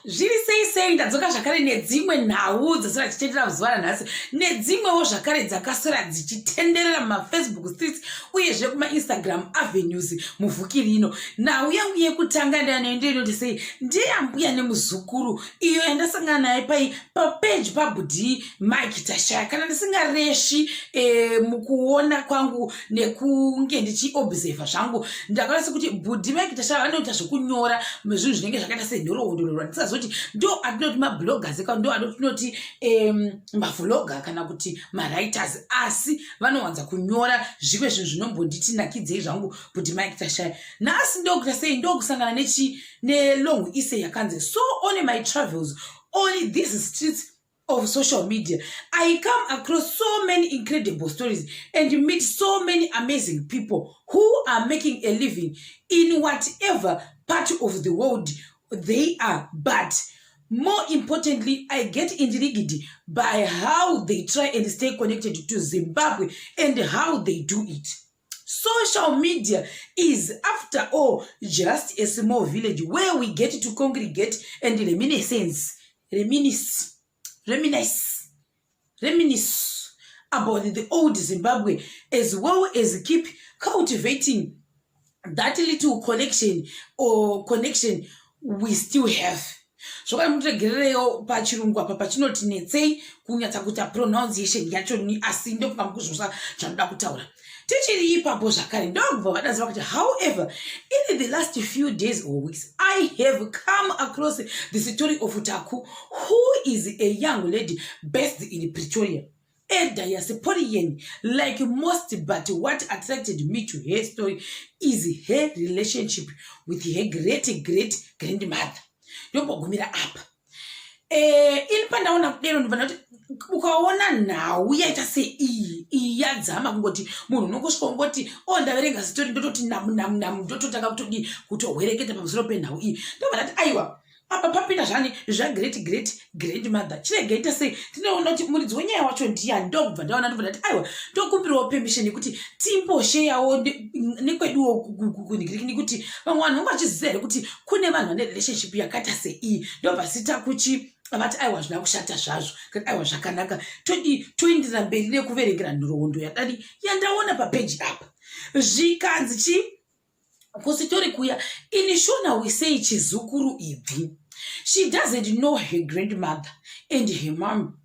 Zviri sei sei, ndadzoka zvakare nedzimwe nhau dzaswera dzichitenderera muzuva ranhasi, nedzimwewo zvakare dzakaswera dzichitenderera mumafacebook streets uyezve kumainstagram avenues muvhuki rino. Nhau yangu yekutanga ndanoendoinoti sei ndeyambuya nemuzukuru iyo yandasangana naye pai papeji pabhudhi Mike Tashaya. Kana ndisingareshi mukuona kwangu nekunge ndichiobserva zvangu, ndakaona sekuti bhudhi Mike Tashaya vanoita zvekunyora zvinhu zvinenge zvakaita senhoroondo nhoroondo, ndisazoti ndo atinoti mabloggers ka, ndo atinoti mavlogger kana kuti mawriters, asi vanowanza kunyora zvimwe zvinhu zvinombonditi nakidzei zvangu. Bhudhi Mike Tashaya nhasi ndokuita sei, ndokusangana nechi nelong essay yakanzi, "So on my travels on these streets of social media, I come across so many incredible stories and meet so many amazing people who are making a living in whatever part of the world they are. But more importantly, I get intrigued by how they try and stay connected to Zimbabwe and how they do it. Social media is, after all, just a small village where we get to congregate and reminiscence, reminisce, reminisce, reminisce about the old Zimbabwe, as well as keep cultivating that little connection or connection we still have." Zvokati mutoregerereyo pachirungu apa pachinoti netsei kunyatsa kuita pronunciation yacho, asi ndofunga mukuzvosa zvanoda kutaura. Tichiri ipapo zvakare, ndokubva vadaziva kuti, "However, in the last few days or weeks, I have come across the story of Taku, who is a young lady based in Pretoria, a diasporian like most. But what attracted me to her story is her relationship with her great great grandmother." Ndombogumira apa. Ini pandaona kudero, ndibva ndati ukaona nhau yaita seiyi, iyi yadzama kungoti munhu unongosvika ungoti, "O, ndaverenga story," ndototi namu namu namu, ndototanga kutodii, kutohwereketa pamusoro penhau iyi. Ndobva ndati, aiwa, apa papinda zvani zvagreat great grandmother, chiregaita sei tinoona kuti muridzi wenyaya wacho ndiyani. Ndokubva ndaona, ndobva ndati, aiwa, ndokumbirawo permission yekuti timbosheyawo nekweduwo kunhikirikini, kuti vamwe vanhu vanga vachiziva here kuti kune vanhu vane relationship yakaita seiyi. Ndobva sita kuchi vati, aiwa, zvina kushata zvazvo, kati aiwa, zvakanaka. Todi toenderera mberi nekuverengera nhoroondo yadadi yandaona papeji apa. Zvikanzi chi kusitori kuya, "In Shona we say chizukuru ibvi. She doesn't know her grandmother, and her mom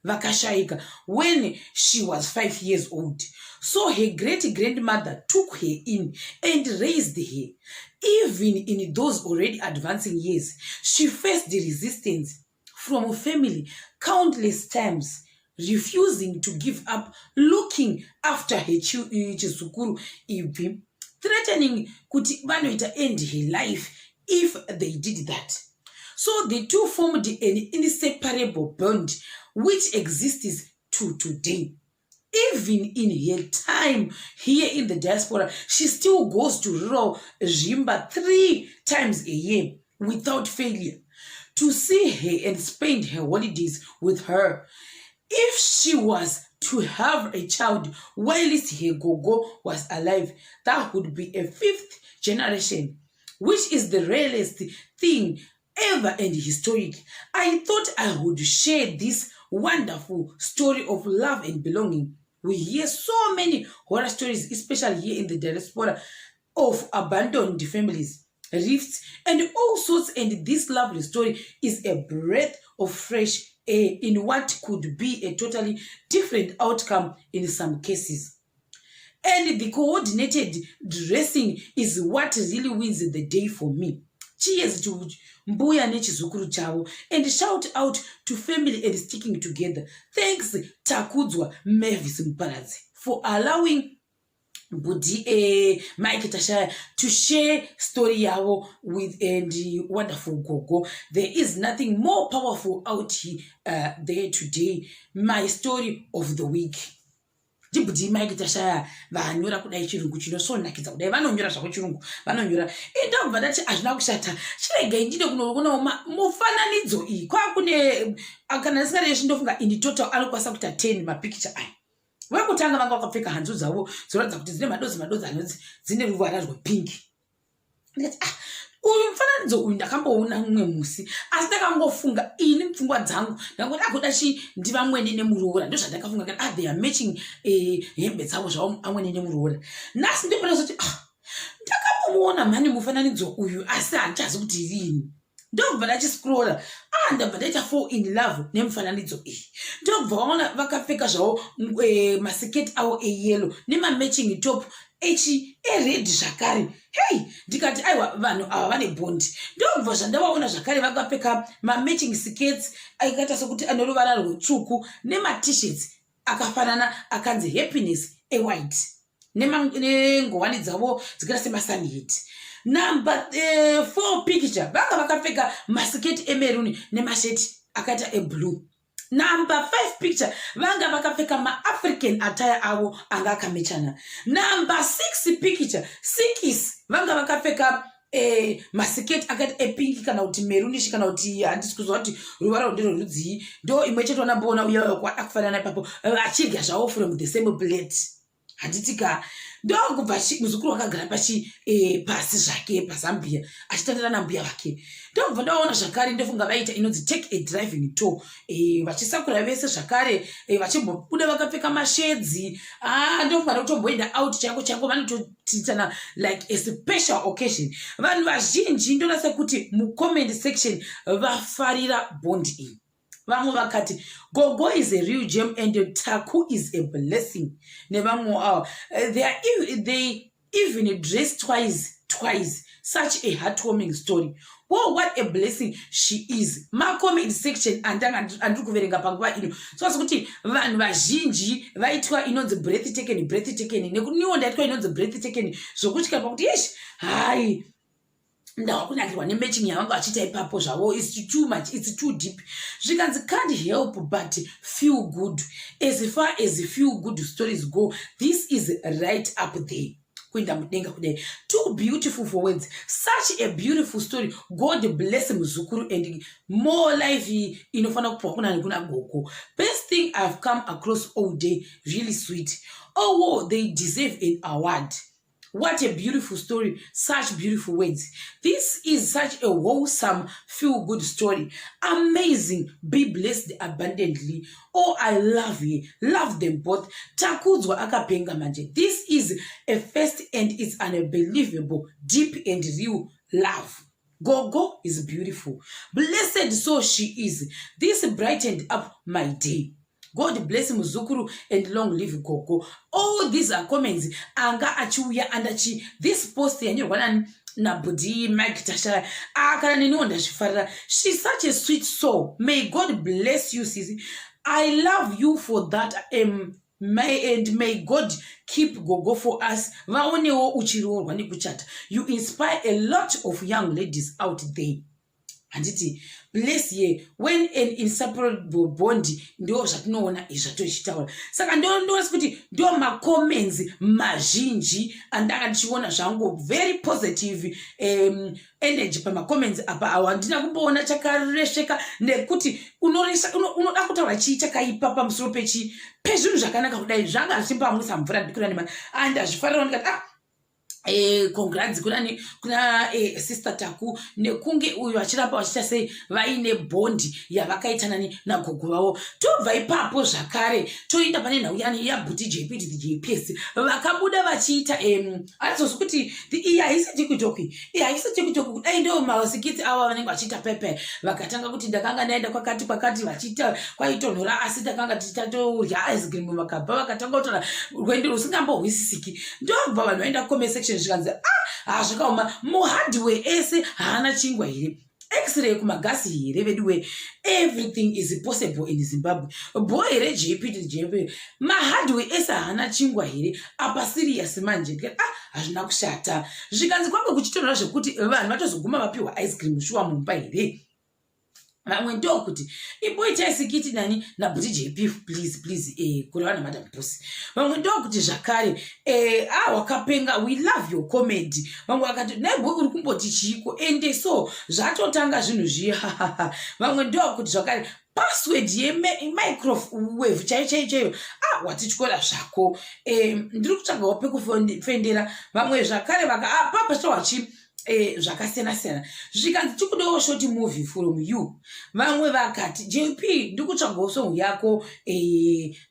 vakashayika when she was 5 years old, so her great grandmother took her in and raised her. Even in those already advancing years, she faced the resistance from family countless times, refusing to give up looking after her chizukuru ibvi, threatening kuti vanoita end her life if they did that. So the two formed an inseparable bond which exists to today. Even in her time here in the diaspora, she still goes to rural Zvimba three times a year without failure to see her and spend her holidays with her. If she was to have a child whilst her gogo was alive, that would be a fifth generation, which is the rarest thing ever and historic. I thought I would share this wonderful story of love and belonging. We hear so many horror stories, especially here in the diaspora, of abandoned families, rifts, and all sorts, and this lovely story is a breath of fresh air in what could be a totally different outcome in some cases. And the coordinated dressing is what really wins the day for me. Cheers to mbuya nechizukuru chavo, and shout out to family and sticking together. Thanks, Takudzwa Mavis Muparadzi, for allowing Budi Mike Tashaya to share story yavo with and wonderful gogo. There is nothing more powerful out here, there today. My story of the week." Ndibhudhi Mike Tashaya vanyora kudai chirungu chinosonakidza kudai. Vanonyora zvako chirungu, vanonyora. Indabva ndati hazvina kushata, chiregai ndide kunoonawo mufananidzo iyi. Kwakune, kana ndisingareshi, ndofunga in total anokwanisa kuita 10 mapikicha aya. Vekutanga vanga vakapfeka hanzu dzavo dzinoratidza kuti dzine madodzi madodzi anonzi dzine ruvara rwepingi. Ndikati, ah, Uyu mufananidzo uyu ndakamboona mumwe musi, asi ndakangofunga ini mupfungwa dzangu ndangoti akuda chi ndivamwene nemuroora. Ndozvandakafunga kati, ah, they are matching hembe dzavo zvavo amwene nemuroora. Nhasi ndopona zoti, ah, ndakambomuona mhani mufananidzo uyu, asi handichazi kuti rini. Ndobva ndachiscrolla, ah, ndabva ndaita fall in love nemufananidzo iyi. Ndobva waona vakapfeka zvavo masiketi avo eyellow nemamatching top echi ered zvakare. Hei, ndikati aiwa, vanhu ava vane bond. Ndobva zvandavaona zvakare vakapfeka mamatching skirts akaita sekuti ane ruvara rwutsvuku nemaT-shirts akafanana akanzi happiness ewhite, nengowani dzavo dzikaita semasunhat. Number 4 picture, vanga vakapfeka masiketi emaroon nemasheti akaita eblue. Number 5 picture, vanga vakapfeka maAfrican attire avo anga akamechana. Number 6 picture, 6, vanga vakapfeka masiketi akaita epink kana kuti maroonish, kana kuti handisi kuziva kuti ruvara rwendero rudzii. Ndo imwe chete wanamboona uyayo kwada kufanana ipapo, vachidya zvavo from the same plate, handiti ka? Ndokubva muzukuru wakagara pachi pasi zvake pazambia achitandira nambuya vake. Ndokubva ndaona zvakare, ndofunga vaita inonzi take a driving tour, vachisakura vese zvakare, vachimbobuda vakapfeka mashedzi. Ah, ndofunga nekutomboenda out chaiko chaiko, vanotoitana like a special occasion. Vanhu vazhinji ndoona sekuti mucomment section vafarira bond iyi. Vamwe vakati gogo is a real gem and Taku is a blessing. Nevamwe ava, they even dress twice twice. Such a heartwarming story. Oh, what a blessing she is. Macomment section andanga andiri kuverenga panguva ino, so asi kuti vanhu vazhinji vaitwa inonzi breath taken, breath taken. Nekuniwo ndaitwa inonzi breath taken zvokutya pakuti yesh, hai, ndava kunakirwa nematching yavanga vachiita ipapo zvavo. It's too much, it's too deep. Zvikanzi, can't help but feel good. As far as feel good stories go, this is right up there, kuenda mudenga kudai. Too beautiful for words. Such a beautiful story. God bless muzukuru and more life inofanira kupiwa kuna nekuna gogo. Best thing I've come across all day. Really sweet. Oh wow, they deserve an award. What a beautiful story. Such beautiful words. This is such a wholesome, feel good story. Amazing. Be blessed abundantly. Oh, I love you. Love them both. Takudzwa akapenga manje. This is a first and it's unbelievable, deep and real love. Gogo is beautiful. Blessed so she is. This brightened up my day. God bless muzukuru and long live gogo. All these are comments anga achiuya andachi this post yanyorwa nani, nabhudhi Mike Tashaya. Ah, kana neniwo ndazvifarira. She's such a sweet soul. May God bless you, sisi. I love you for that. May and may God keep gogo for us, vaonewo uchiroorwa nekuchata. You inspire a lot of young ladies out there, handiti? Bless ye. When an inseparable bond, ndo zvatinoona izvi zvatochitaura. Saka ndoona sekuti ndo macomments mazhinji andanga ndichiona zvangu, very positive energy pamacomments apa. Awo handina kumboona chakaresveka, nekuti unoda kutaura chii chakaipa pamusoro pechi pezvinhu zvakanaka kudai? Zvanga zvichimbamwisa mvura ndikunanima and hazvifarira. Ndikati, ah, congrats kunani, kuna sister Taku, nekunge uyu vachiramba vachiita sei vaine bond yavakaita nani, nagogo vavo. Tobva ipapo zvakare toenda pane nhau yani yabhuti JP to the JPS, vakabuda vachiita handizozi kuti iyi haisi TikTok, iyi haisi TikTok. Kudai ndo maskits avo vanenge vachiita pepe. Vakatanga kuti ndakanga ndaenda kwakati kwakati, vachiita kwaitonhora, asi takanga tichatorya ice cream. Vakabva vakatanga kutaura rwendo rusingambohwisisiki. Ndobva vanhu vaenda comment section, zvikanzi, ah, zvakaoma, muhardware ese haana chingwa here? X-ray kumagasi here veduwe? Everything is possible in Zimbabwe. Bo here JP to JP, mahardware ese haana chingwa here? Apa serious manje. Ah, hazvina kushata. Zvikanzi kwange kuchitonhora zvekuti vanhu vatozoguma vapiwa ice cream shuwa mumba here? Vamwe ndokuti imboitai skit nani, nabhuti JP, please, please, kureva naMadam Pusi. Vamwe ndokuti zvakare, ah, wakapenga, we love your comedy. Vamwe vakati, naibo uri kumboti chiiko? Ende so zvatotanga zvinhu zviya. Vamwe ndokuti zvakare, password yemicrowave chaiyo chaiyo chaiyo, ah, watityora zvako. Ndiri kutsvagawo pekufendera. Vamwe zvakare vaka, ah, papa chawachi. Zvakasiyana siyana. Zvikanzi tikudewo short movie from you. Vamwe vakati, "JP, ndikutsvagawo song yako."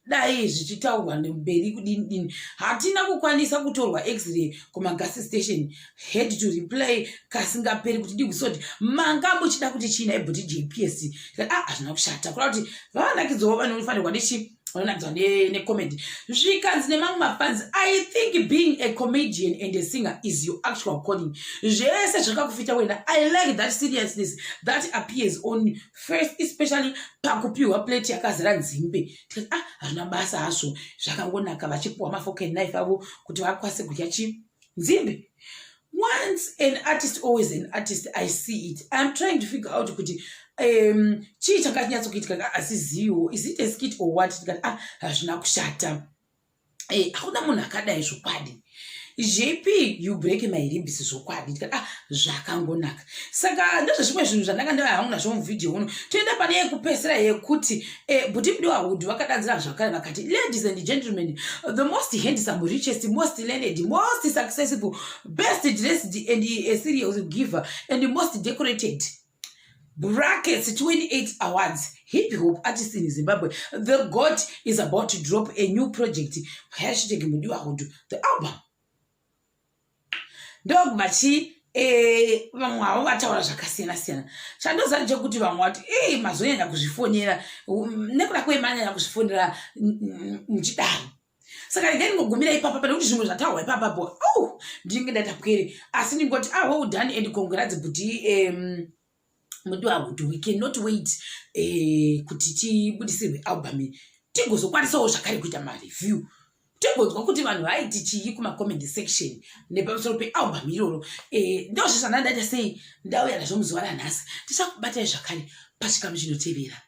Dai zvichitaurwa nemberi kudini dini. Hatina kukwanisa kutorwa x-ray kumagas station, had to reply kasingaperi kuti digusoti manga muchida kuti china ibhuti JPS. Ah, hazvina kushata kuda kuti vavanakidzwawo, vanofanirwa nechi vanonakidzwa necomedy. Zvikanzi nemamwe mafans, "I think being a comedian and a singer is your actual calling. Zvese zvakakufita wena. I like that seriousness that appears on first, especially pakupiwa plate yakazara nzimbe." Tikati, "Ah, hazvina basa hazvo, zvakangonaka." Vachipiwa mafork and knife avo kuti vakwanise kudya chi nzimbe. Once an artist, always an artist. I see it. I'm trying to figure out kuti chii chakanyatsokuitika, asiziviwo. Is it a skit or what? Tikati, "Ah, hazvina kushata." Hakuna munhu akadai zvokwadi. "JP, you break my ribs zvokwadi." Tikati, "Ah, zvakangonaka." Saka ndozvezvimwe zvinhu zvandanga ndava hangu nazvo muvhidhiyo uno. Toenda pane yekupesera yekuti Bhuti Mudiwa Hood vakadanzira zvakare vakati, "Ladies and gentlemen, the most handsome, richest, most learned, most successful, best dressed and a serious giver and most decorated brackets 28 awards hip hop artist in Zimbabwe, the God, is about to drop a new project, #MudiwaHood the album." Ndokubva chi vamwe havo vataura zvakasiyana siyana. Chandoziva ndechekuti vamwe vati, "Ei, mazonyanya kuzvifonera nekuda kwemanyanya kuzvifonera muchidaro." Saka regai ndingogumira ipapa pane kuti zvimwe zvataurwa ipapapo, au ndinenge ndaita pwere, asi ndingoti, ah, well done and congrats, Bhuti Mudiwa Hood. We cannot wait kuti tibudisirwe album iyi, tigozokwanisawo zvakare kuita mareview, tigonzwa kuti vanhu vaiti chii kumacomment section nepamusoro pealbum iroro. Ndozvo zvandandaita sei ndauya nazvo muzuva ranhasi. Tichakubatai zvakare pachikamu chinotevera.